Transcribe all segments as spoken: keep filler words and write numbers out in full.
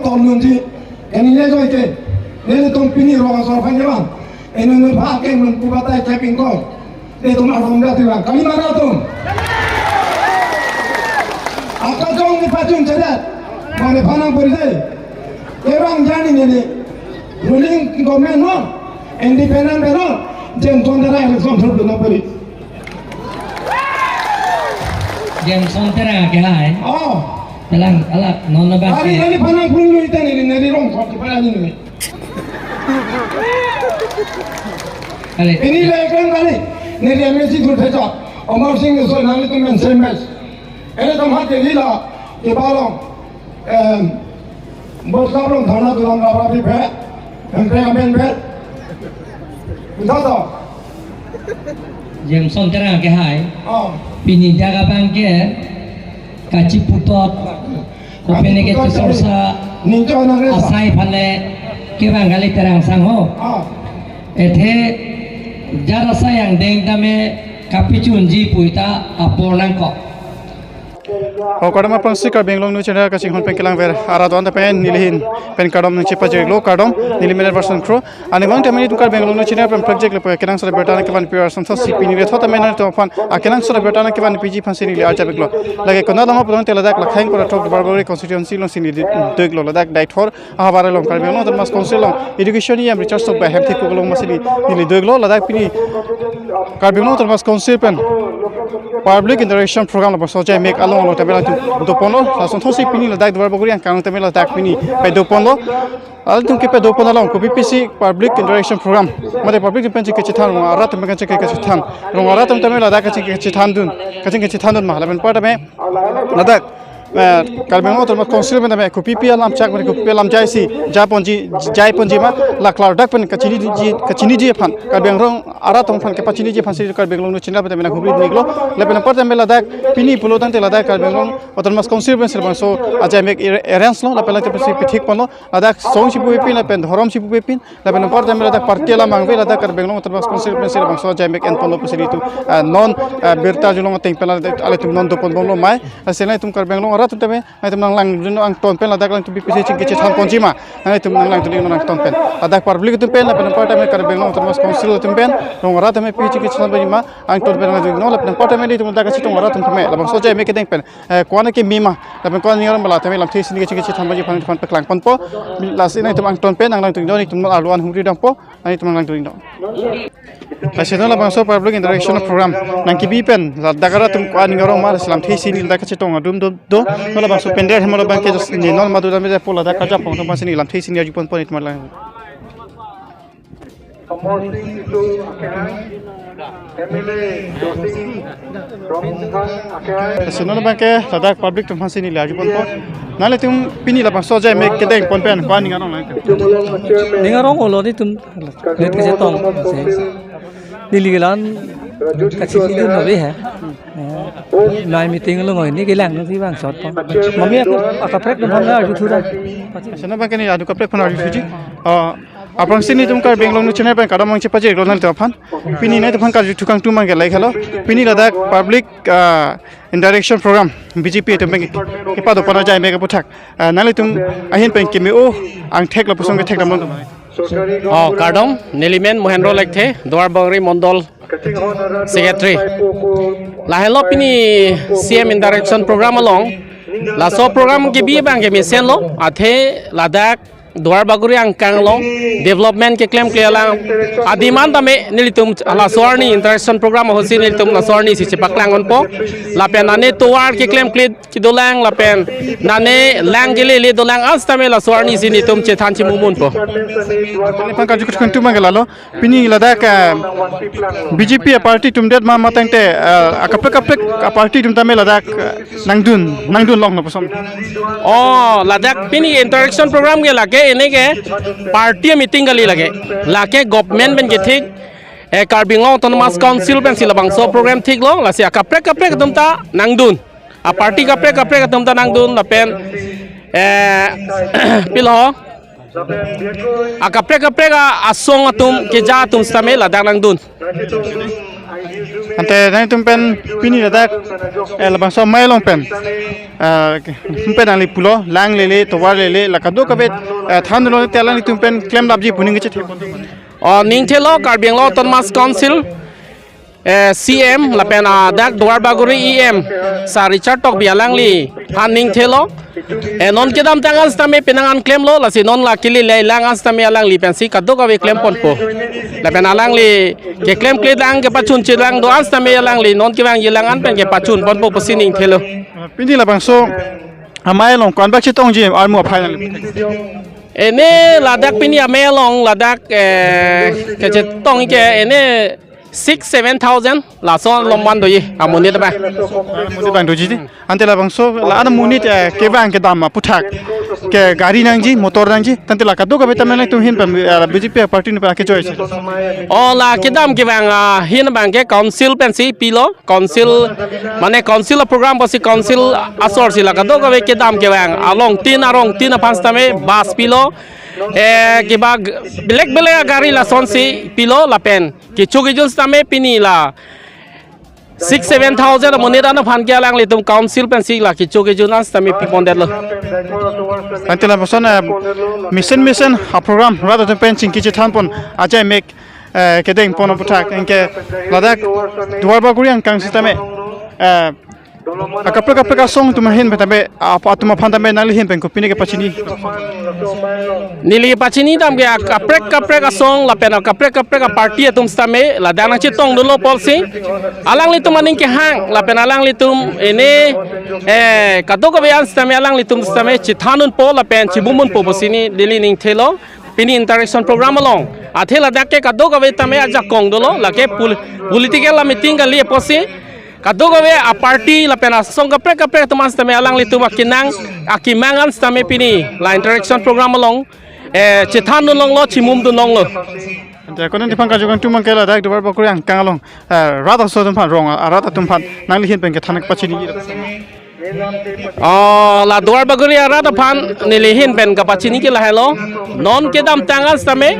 Tol nunji, eni le joike, nelitum pini rong asor aphan kevan. Eni nun pha ke nun pu batai keping kong. Nelitum arum da tiwa, kali mana atum? Akajong ni pachun chedat, mane phanang pori dei. Kevang jani neli, ruling government non, independent non, Jameson Terang election thurdu na pori. Jameson Terang ke hai. Oh. Telang alak non na bak Ari ke. Neli phanang pun lu ita neli, neli rong kok kepala ni neli. Ale. Ini le kan kali. Neli M A C thur thecha. Omar Singh Tisso nangli tum men same batch. Ene tum hat ke lila ke balong. Em, bos la rong thana tu lam rap rap iphe. Em pe amen pe. Bisa to? Jameson Terang ke hai. Oh. Pini jaga bang ke kachiputot. Kopine ke Kachiputot sorsa ninjo nang resa. Asai phale kevang kali Terang sangho. Ah. Ethe jar asai angdeng tame kapachunji pu ta apor nangkok. O kardom aphrangsi Karbi Anglong News Channel kachinghon pen kelangver arat do-an ta pen neli ahin pen kardom nangchepajirlo, kardom, neli Medet Varson Kro. Aningvang tame nelitum Karbi Anglong News Channel pen project le pen kenangsot abirta nangkevan pi arsam thotsi pini le thot tame nangtum aphan akenangsot abirta nangkevan piji aphansi neli arjap iklo. Lake konat lama putang te ladak Lakhaing Korathok Duarbagori constituency alongsi neli do-iklo, ladak Deithor ahavar along Karbi Anglong Autonomous Council along Education E M Richard Tokbi ahem thekuk along masi neli do-iklo, ladak pini Karbi Anglong Autonomous Council pen Public Interaction Program labangso ajai mek along along tame latum doponlo, lason thotsi pini ladak Duarbagori angkang tame ladak pini pedoponlo. Latum kepedopon along kopi pisi Public Interaction Program, mate public pen chingki chethan, rong arat pen chingki chethan, rong arat tame ladak chingki chethandun, chingki chethandun ma, lapen apar tame ladak, eh, Karbi Anglong Autonomous Council pen tame kopi pi alam chak, mate kopi pi alam jaisi, japonji, jaiponji ma, la klardak pen kachiniji, kachiniji aphan, Karbi Anglong arat aphan kepachiniji aphansi Karbi Anglong News Channel pen tame nanghumri iklo, lapen apar tame ladak pini pulo tangte ladak Karbi Anglong Autonomous Council pensi labangso ajai mek arrange lo, lapen ladak pensi pithik ponlo, ladak song si pupepin, lapen dhorom si pupepin, lapen apar tame ladak party alam angve ladak Karbi Anglong Autonomous Council pensi labangso ajai mek enponlo pusi nelitum, ah, non, ah, birta arjulong ateng pen ladak ilitum non doponbomlo mai. Lasi nelitum Karbi Anglong arat tame nelitum nanglangdun angton pen ladak nelitum pi pisi chingki chethanponji ma, nelitum nanglangdun non angton pen. Ladak public atum pen, lapen apar tame Karbi Anglong Autonomous Council atum pen, rong arat tame pi chingki chethanponji ma, angton pen nanglangdun non, lapen apar tame nelitum ladak kachetong arat atum tame labangso ajai mek kedeng pen, eh, ko-an akeme ma, lapen ko-an aning arong ma la tame lamthe isi neli kachingki chethanponji aphan nelitum aphan paklangponpo. Lasi nelitum angton pen nanglangdun non, nelitum arlo an humri dampo, nelitum nanglangdun non. Lasi non labangso Public Interaction Program nangkebi pen ladak arat atum ko-an aning arong ma, lasi lamthe isi neli ladak kachetong atum do, do, non labangso pandal hem along abang ke just ne non madu dam je po ladak kajapon atum aphansi neli lamthe isi neli arjuponpo, nelitum lang. Amar Singh Tisso akhai, M L A Dorsing Rongphar akhai. Lasi non abang ke ladak public atum aphansi neli arjuponpo. Nanglitum pini labangso ajai mek kedengpon pen ko-an aning arong lang? Ning arong olo nelitum. Let kachetong se. Neli kelang kachisi dun ave he. Eh, mai meeting along hoi neli kelang nangsi bang sot po. Mami ak-, akaprek atum aphan arjuthu ra. Lasi non abang ke neli adu kaprek aphan arjuthuji. Oh, aphrangsi nelitum Karbi Anglong News Channel pen kardom nangchepajirlo nanglitum aphan. Pini nelitum aphan karjuthu kangtung abang ke lahelo. Pini ladak public, ah, Interaction Program B J P atum pen kepadopon ajai mek aputhak, ah, nanglitum ahin pen keme-o angthek lapuson kethek damnon. Oh, kardom, neli men Mohendro Lekthe, Duarbagori Mondol Secretary. Lahelo pini C M Interaction Program along, laso program kebi abang ke mesenlo, athe ladak Duarbagori angkang along development keklemkle alang adim an tame nelitum laso arni Interaction Program ahutsi nelitum laso arnisi chepaklang ponpo. Lapen nane tovar keklemkle kedolang, lapen nane lang kelele dolang, an setame laso arnisi nelitum chethan chimumunpo. Nephan karju kangtung abang ke lahelo. Pini ladak, eh, B J P aparty atum det ma, mate tangte, eh, akaprek kaprek aparty atum tame ladak, eh, nangdun, nangdun long lapuson. Oh, ladak pini Interaction Program ke lake, ene ke party meeting kali lake. Lake government pen kethik, eh, Karbi Anglong Autonomous Council pensi labangso program thiklo, lasi akaprek kaprek atum ta nangdun. Aparty kaprek kaprek atum ta nangdun lapen, eh, pilo, akaprek kaprek a-, asong atum keja atum setame ladak nangdun. Ante nanglitum pen pini ladak, eh, labangso amei along pen, eh, pen nangli pulo, lang lele, tovar lele, la kadokave, eh, thandunlo te alanglitum pen klemdapji pu ning kachethe. O, ning thelo Karbi Anglong Autonomous Council, eh, C M lapen, ah, dak Duarbagori E M Sir Richard Tokbi alangli aphan ning thelo. Eh, non kedamtang an sitame penang an klemlo, lasi non la kili le lang an sitame alangli pensi kadokave klemponpo. Lapen alangli keklemkle lang, kepachunche lang do an sitame alangli non kevangji lang an pen kepachunponpo pusi ning thelo. Pini labangso amei along ko-an bak chetongji armu aphai nangli? Ene ladak pini amei along ladak, eh, kachetong ke ene six seven thousand laso along man doji amonit abang. Amonit abang doji di. Ante labangso la-an amonit, eh, kevang kedam aputhak ke gari nangji, motor nangji, tangte la kadokave tame nangtum ahin pen, eh, B J P party ni pen kejoi si. O, la kedam kevang, ah, ahin abang ke council pensi pilo, council, mane council program pusi council asor si la kadokave kedam kevang along tin arong tin aphan sitame bus pilo, eh, keba g-, belek belek gari lasonsi pilo lapen kecho kejun sitame pini la six seven thousand amonit an aphan ke alanglitum council pensi la kecho kejun an sitame pipondetlo. Ante lapuson, eh, mesen mesen aprogram rat atum pen chingki chethanpon ajai mek, eh, kedengpon aputhak anke ladak Duarbagori angkang sitame, eh, akaprek kaprek asong atum ahin pen tame, ap-, atum aphan tame nangli ahin pen kopine kepachini? Neli pachini dam ke akaprek kaprek asong lapen akaprek kaprek aparty atum sitame ladak nangchetongdunlo pusi alanglitum aning kehang lapen alanglitum ene, eh, kadokave an sitame alanglitum sitame chethandunpo lapen chibumunpo pusi neli ning thelo. Pini interaction program along athe ladak ke kadokave tame ajakong dolo, lake pol-, political ameeting kali pusi kadokave aparty lapen asong kaprek kaprek atum an sitame alanglitum akenang akemang an sitame pini la interaction program along, eh, chethandun longlo, chimumdun longlo. Ante konat aphan karju kangtung abang ke ladak Duarbagori angkang along, eh, rat aso atum aphan, rong arat atum aphan nangli ahin pen kethan pachini? O, la Duarbagori arat aphan neli ahin pen kapachini ke lahelo. Non kedamtang an sitame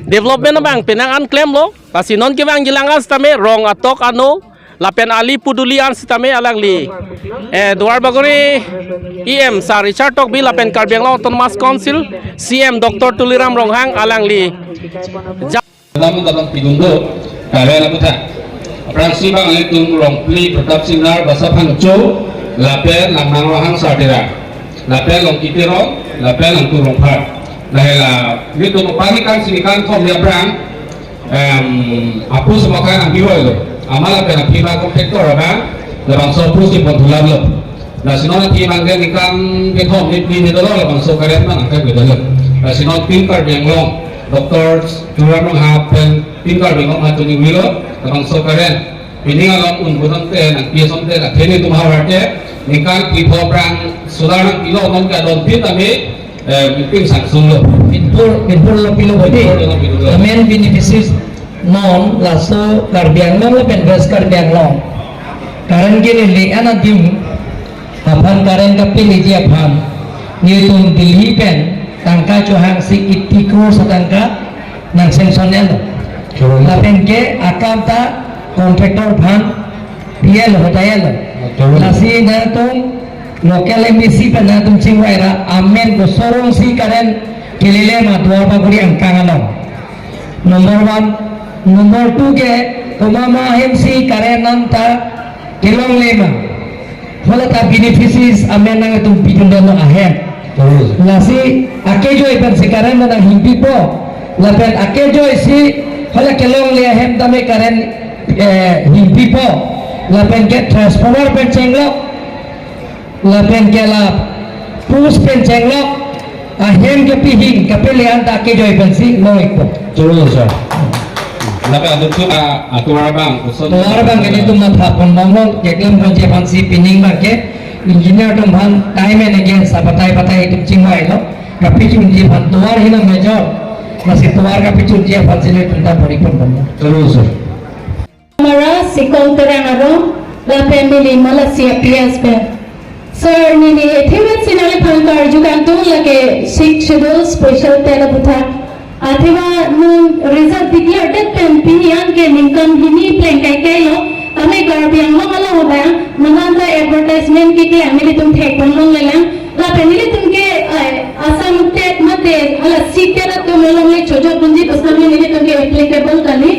development abang penang an klemlo. Lasi non kevangji lang an sitame rong atok ano lapen ali puduli an sitame alangli, eh, Duarbagori E M Sir Richard Tokbi lapen Karbi Anglong Autonomous Council C M Doctor Tuliram Ronghang alangli ja- Dalam dalam pidun do, kare la puta. Aphrangsi bang ilitum Rongpli Pratap Singnar, Basa Phangcho, lapen Langmang Ronghang Sartera, lapen Longki Teron, lapen Langtu Rongphar. Lahei la ilitum panikan sinikan thom aphrang, em, apu semakan ang biwai lo. Amala pen aphi ma contractor abang, labangso apu si pon thulam lo. Lasi non aphi abang ke ningkan kethom ni pini dolo labangso current abang angkai bedalo. Lasi non Team Karbi Anglong, Doctor Tuliram Ronghang pen Team Karbi Anglong ha tuni wilo, labangso current. Pini along un budang te nang P S om te na teni tum hawar te, ningkan phli pho aphrang solar nangpilo, non ke adon phi tame, eh, meeting sangsung lo. Pinpur, pinpur lo pilo bodi. Pinpur lo pilo. The main beneficiaries non laso Karbi Anglong lapen West Karbi Anglong. Current ke neli an adim aphan current kapeleji aphan nelitum Delhi pen tangka chohangsi eighty crores atangka nang sanction-lo. Choro. Lapen ke akam ta contractor aphan P L hotel. Betul. Lasi nangtum local M A C pen nangtum chingvai ra amen koson si current kelele ma Duarbagori angkang along. Number one, number two ke komat ma ahem si current nangta kelongle ma. Hala ta beneficiaries amen nangtum pidun dolo ahem. Betul. Lasi akejoi pen si current nang himpipo. Lapen akejoi si hala kelongle ahem tame current, eh, himpipo. Lapen ke transformer pen chenglok. Lapen ke la post pen chenglok. Ahem ke pihing kapele anta akejoi pensi lo ikpo. Choro sir. Lapen aduk tu a atuar abang koson. Atuar abang ke nelitum matha pon bang lo, keklem ponji aphansi pining abang ke engineer atum aphan time and again sa batai batai itum chingvailo. Kapachunji aphan atuar hina major. Lasi atuar kapachunji aphansi nelitum ta bori pon bang lo. Choro sir. Mara Sikong Terang arong, lapen neli Malasi a P S pen. Sir, neli athe vet si nangliphan karju kangtung lake Sixth Schedule special tel aputhak. Athema nung result declare det pen pini an ke ningkan hini pleng kaikailo. Tame Karbi Anglong along abang, non anta advertisement keklem nelitum thekpon longlelang. Lapen nelitum ke, eh, Assam TET mate, hala CTET atum along le chojok dunji pusitame nelitum ke applicable kali.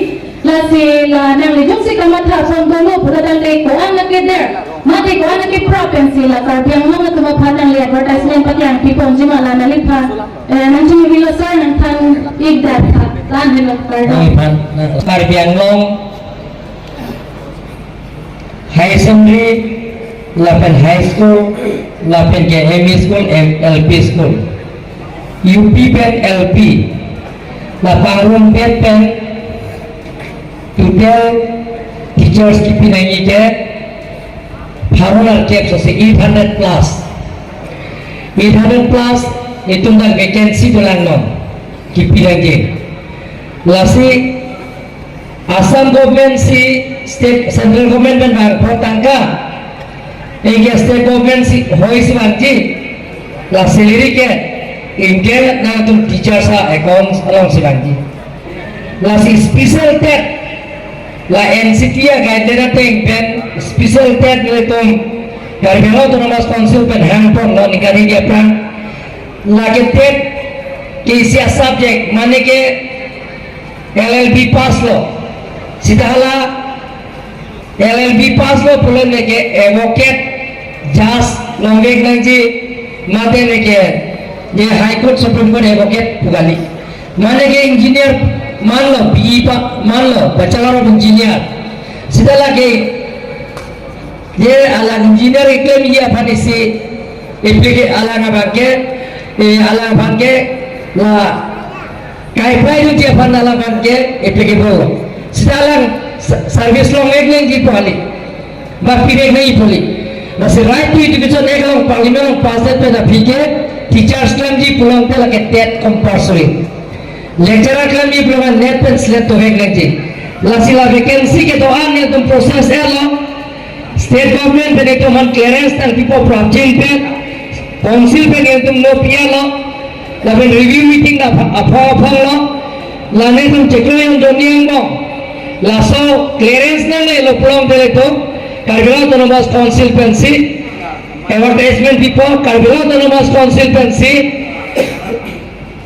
Lasi la nangli jongsi kamatha pon kono pura tangte ko-an lake der, mate ko-an lake prap pensi la Karbi Anglong atum aphan nangli advertisement paklang piponji ma la nangli phan, eh, nangchini hilo sir nangthan ik dar tha, tan helo Karbi. Nangli phan, na Karbi Anglong High Secondary, lapen High School, lapen ke M E School, M-, L P School, U P pen L P, la pangrum pen pen total teachers kipi nangji ke pharo nerkep sose, eight hundred plus. Eight hundred plus itum dak vacancy dolang non kipi nangji. Lasi Assam government si state, central government pen vangpon tangka, anke state government si hoi si vangji, la salary ke anke nangtum teachers a-accounts along si vangji. Lasi special TET, la N C T a-guideline ateng pen special TET nelitum Karbi Anglong Autonomous Council pen hangpon non ningkan hini aphrang, lake TET ke isi a-subject, mane ke L L B pass lo. Sita hala L L B pass lo pulote neke advocate, judge longvek nangji, mate neke je High Court, Supreme Court advocate pu kali. Mane ke engineer manlo, B E pa manlo, Bachelor of Engineer. Sita lake je alang engineer keklem ji aphan isi applica-, alang abang ke, eh, alang abang ke la kai prai dunji aphan alang abang ke applicable lo. Sita alang sa-, service longvek nangji pu kali, bak pivek nangji pu kali. Lasi Right to Education Act along Parliament along pass det pen aphi ke teachers klemji pulote lake TET compulsory. Lecturer klemji pulote NET pen slate dovek nangji. Lasi la vacancy kedo-an nelitum process etlo. State government pen itum aphan clearance nangpipo prapjin pen, council pen itum no P R lo, lapen review meeting apha-, apha-, aphong lo, la nelitum chiklo yang doni angbong. Laso clearance nanglelo pulote nelitum Karbi Anglong Autonomous Council pensi advertisement pipo, Karbi Anglong Autonomous Council pensi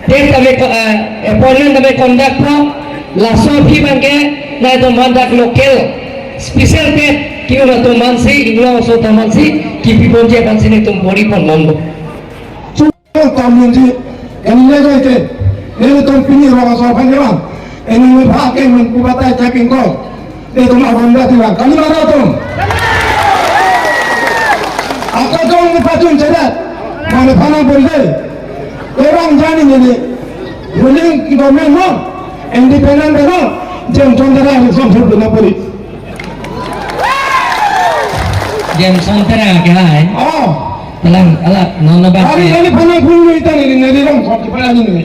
TET tame ko-, eh, appointment tame conduct po, laso aphi abang ke nangtum aphan dak local special TET ke-un atum aphansi, inglong aso atum aphansi kipiponji aphansi nelitum bor-ipon non lo. Chukong tom nunji, eni le jai ke, nelitum pini rong aso aphan ke bang, eni le bha ke mun pu batai chaping ko. Itum abang dati bang. Kami mana atum? Akajong ni pachun chedat. Mane phanang berde. Orang jani nini. Ruling government no. Independent no. Jameson Terang election thurna pori. Jameson Terang ke hai? Oh. Telang ala non ba. Hari ini phanang pun ni tani ni ni rong sok pala ni ni.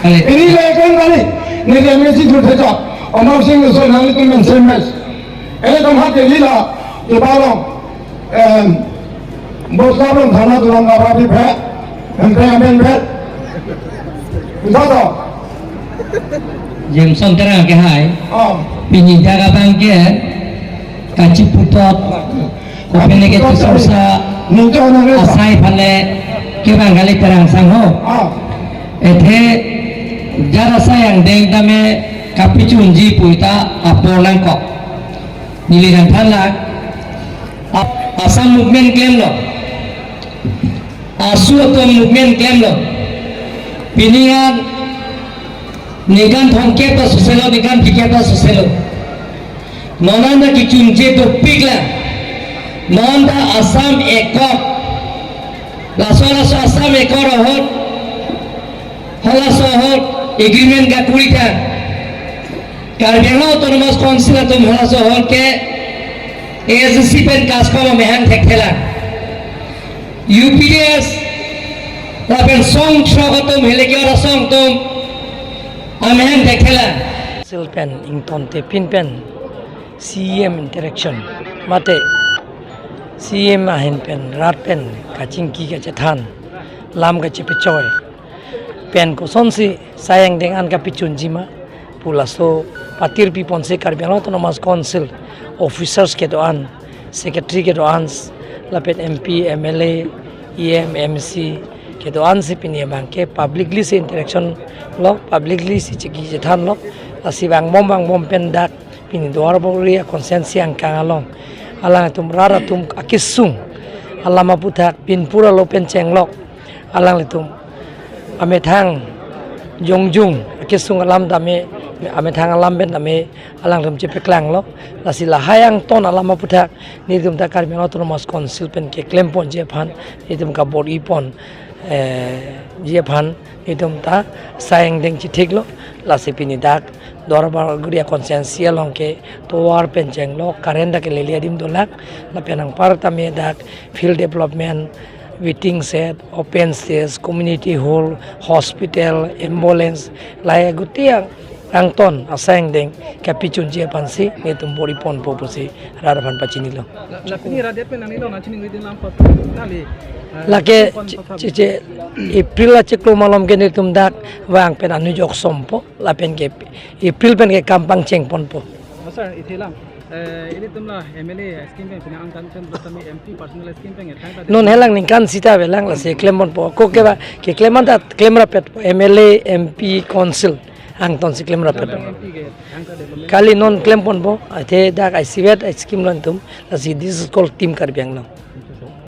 Ale. Ini le kan kali. Neli M A C thurthe chok. Amar Sing Soi nanglitum men semes. Ele tum hat Delhi la, Dubai lo. Em, Boston lo, thana tulang apa di phe. Em, phe, em, phe. Bisa to? Jameson Terang ke hai. Oh. Pini jaga abang ke kachiputot. Kopine ke tu sorsa asai aphan le kevang kali Terang sangho. Athe jat asai angdeng tame kapachunji pu ta apor nangkok. Neli nangthan lak, ap-, Assam movement klemlo. ASU atum movement klemlo. Pini an ningkan thomkep ta soselo, ningkan phlikep ta soselo. Non anta kechunche dopiklang. Non ta Assam Accord. Laso laso Assam Accord ahut, halaso ahut agreement kakuri ta Karbi Anglong Autonomous Council atum halaso ahut ke A S D C pen KASCOM amahang thekthelang. U P D S lapen song throk atum, heleke ora song atum amahang thekthelang. Sil pen ingtontepin pen C E M interaction mate C E M ahin pen rat pen kachingki kachethan, lam kachepechoi pen kosonsi asai angdeng an kapachunji ma, Pu laso patir piponsi Karbi Anglong Autonomous Council officers kedo-an, secretary kedo-an, lapen M P, M L A, E M, M C kedo-ansi pini abang ke publicly si interaction lo, publicly si chingki chethan lo, lasi vangbom vangbom pen dak pini Duarbagori a-constituency angkang along alanglitum rat atum akesung alam aputhak pinpur alo pen chenglok alanglitum amethang jongjung akesung alam tame, amethang alam pen tame alangtum chepaklanglo. Lasi lahai angton alam aputhak nelitum ta Karbi Anglong Autonomous Council pen keklemponji aphan, nelitum kabor-ipon, eh, ji aphan nelitum ta asai angdeng chithiklo. Lasi pini dak Duarbagori a-constituency along ke tovar pen chenglok, current dak ke lele adim dolak, lapen anpar tame dak field development, waiting shed, open stage, community hall, hospital, ambulance, lahai aguti ang, angton asai angdeng kapachunji aphansi nelitum bor-iponpo pusi rat aphan pachinilo. La, la pini rat det pen nangne lo, nangchiningri adim lam apot kali, eh, Lake pon che, pathap. che, che, April achiklo malom ke nelitum dak vang pen anujok sompo, lapen ke April pen ke kam pangchengponpo. Oh, sir, ithelang. Eh, ilitum la M L A scheme pen pina angtan pen lo tame M P personal scheme pen thangta Non helang ningkan sita avelang, lasi klemponpo. Ko ke ba, keklem anta klem rapetpo. M L A, M P, council angtonsi klem rapetpo. M P ke thangta development. Kali non klemponpo, athe dak isivet scheme lo nelitum, lasi this is called Team Karbi Anglong.